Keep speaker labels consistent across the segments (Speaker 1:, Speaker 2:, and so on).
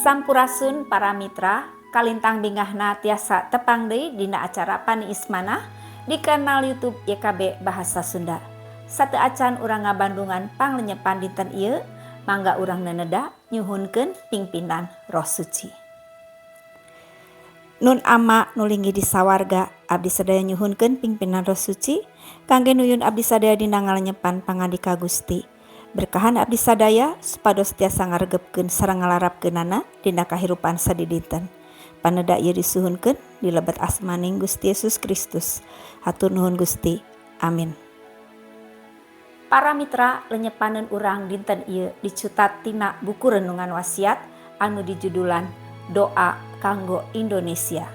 Speaker 1: Sampurasun, para mitra. Kalintang bingahna tiasa tepang deui dina acara Paniis Manah di kanal YouTube YKB Bahasa Sunda. Sateuacan urang ngabandungan panglenyepan dinten ieu, mangga urang neneda nyuhunkeun pingpinan Roh Suci. Nun Ama nu linggih di sawarga, abdi sadaya nyuhunkeun pingpinan Roh Suci kangge nuyun abdi sadaya dina ngalenyepan pangandika Gusti. Berkahan abdi sadaya supados tiasa ngaregepkeun sareng ngalarapkeunana dina kahirupan sadidinten. Paneda ieu disuhunkeun di lebet asmaning Gusti Yesus Kristus. Hatur nuhun, Gusti. Amin. Para mitra, lenyepaneun urang dinten ieu dicutat tina buku renungan wasiat anu dijudulan Doa Kanggo Indonesia.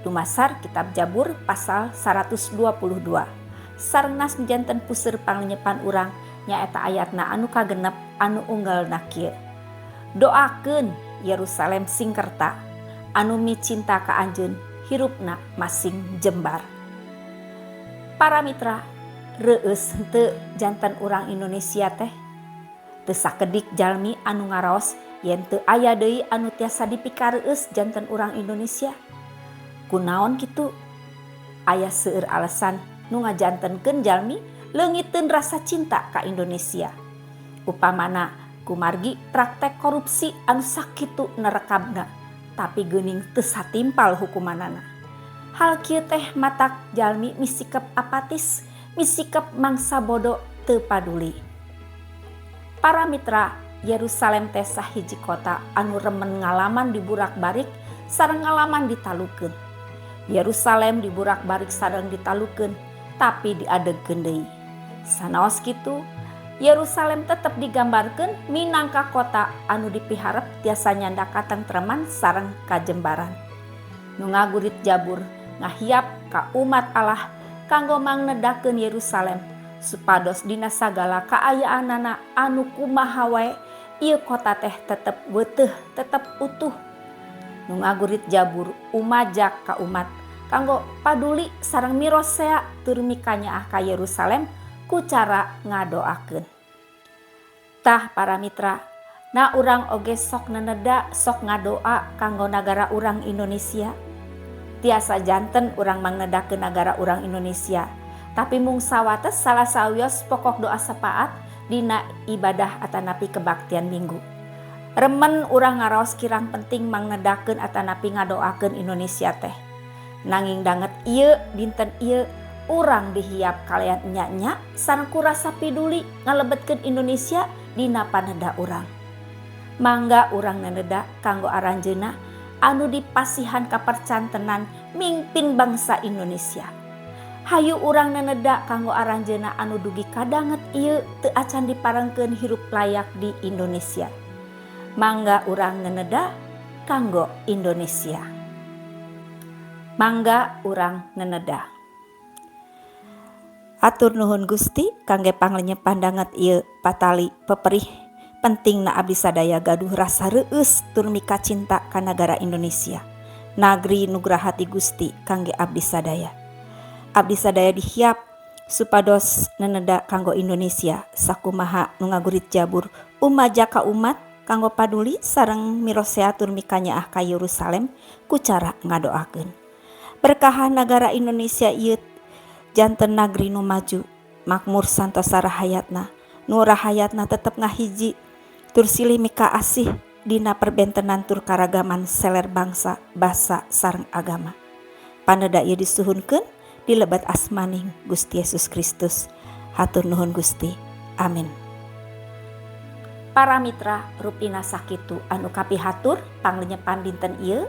Speaker 1: Dumasar Kitab Jabur pasal 122. Sareng nas janten puseur panglenyepan urang nyaeta ayatna anu kagenep anu unggalna kieu. "Doakeun Yerusalem sing kerta, anu micinta ka anjeun hirupna masing jembar." Para mitra, reueus henteu janten urang Indonesia teh? Teu sakedik jalmi anu ngaraos yen teu aya deui anu tiasa dipikareueus janten urang Indonesia. Kunaon kitu? Aya seueur alasan nu ngajantenkeun jalmi leungiteun rasa cinta ka Indonesia. Upamana kumargi praktek korupsi anu sakitu nerekabna, tapi geuning teu satimpal hukumanana. Hal kieu teh matak jalmi misikep apatis, misikep mangsa bodo, teu paduli. Para mitra, Yerusalem teh sahiji kota anu remen ngalaman diburak-barik sareng ngalaman ditalukeun. Yerusalem diburak-barik sareng ditalukeun, tapi diadegkeun deui. Sanaos kitu, Yerusalem tetep digambarkeun minangka kota anu dipiharep tiasa nyandak katentreman sareng kajembaran. Nu ngagurit Jabur ngahiap ka umat Allah kanggo mangnedakeun Yerusalem supados dina sagala kaayaanana anu kumaha wae, ieu kota teh tetep weuteuh, tetep utuh. Nu ngagurit Jabur umajak ka umat kanggo paduli sareng mirosea tur mikanyaah ka Yerusalem ku cara ngadoakeun. Tah, para mitra, nah, urang oge sok neneda, sok ngadoa kanggo nagara urang Indonesia? Tiasa janten urang mangnedakeun nagara urang Indonesia, tapi mung sawates salah sawios pokok doa sapaat dina ibadah atanapi kebaktian Minggu. Remen urang ngaraos kirang penting mangnedakeun atanapi ngadoakeun Indonesia teh. Nanging danget ieu, dinten ieu, urang dihiap kalayan enya-enya sareng ku rasa piduli ngalebetkeun Indonesia dina paneda urang. Mangga urang neneda kanggo aranjeunna anu dipasihan kapercantenan mingpin bangsa Indonesia. Hayu urang neneda kanggo aranjeunna anu dugi kadanget ieu teu acan diparengkeun hirup layak di Indonesia. Mangga urang neneda kanggo Indonesia. Mangga urang neneda. Hatur nuhun, Gusti, kangge panglenyepan danget ieu. Patali peperih pentingna abdi sadaya gaduh rasa reueus tur mikacinta ka nagara Indonesia, nagri nugraha ti Gusti kangge abdi sadaya. Abdi sadaya dihiap supados neneda kanggo Indonesia sakumaha nu ngagurit Jabur umajak ka umat kanggo paduli sareng mirosea tur mikanyaah ka Yerusalem ku cara ngadoakeun. Berkahan nagara Indonesia ieu janten nagri nu maju, makmur, santosa rahayatna, nu rahayatna tetep ngahiji tur silih mikaasih dina perbentenan tur karagaman seler bangsa, basa sareng agama. Paneda ieu disuhunkeun di lebet asmaning Gusti Yesus Kristus. Hatur nuhun, Gusti. Amin. Para mitra, rupina sakitu anu kapihatur panglenyepan dinten ieu.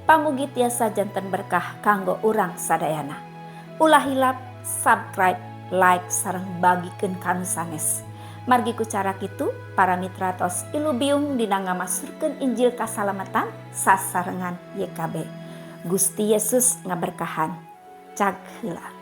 Speaker 1: Pamugi tiasa janten berkah kanggo urang sadayana. Ulah hilap subscribe, like, sareng bagikeun ka nu sanes. Margi ku cara kitu para mitra tos ilubiung dina ngamasurkeun Injil kasalamatan sasarengan YKB. Gusti Yesus ngaberkahan. Cag heula.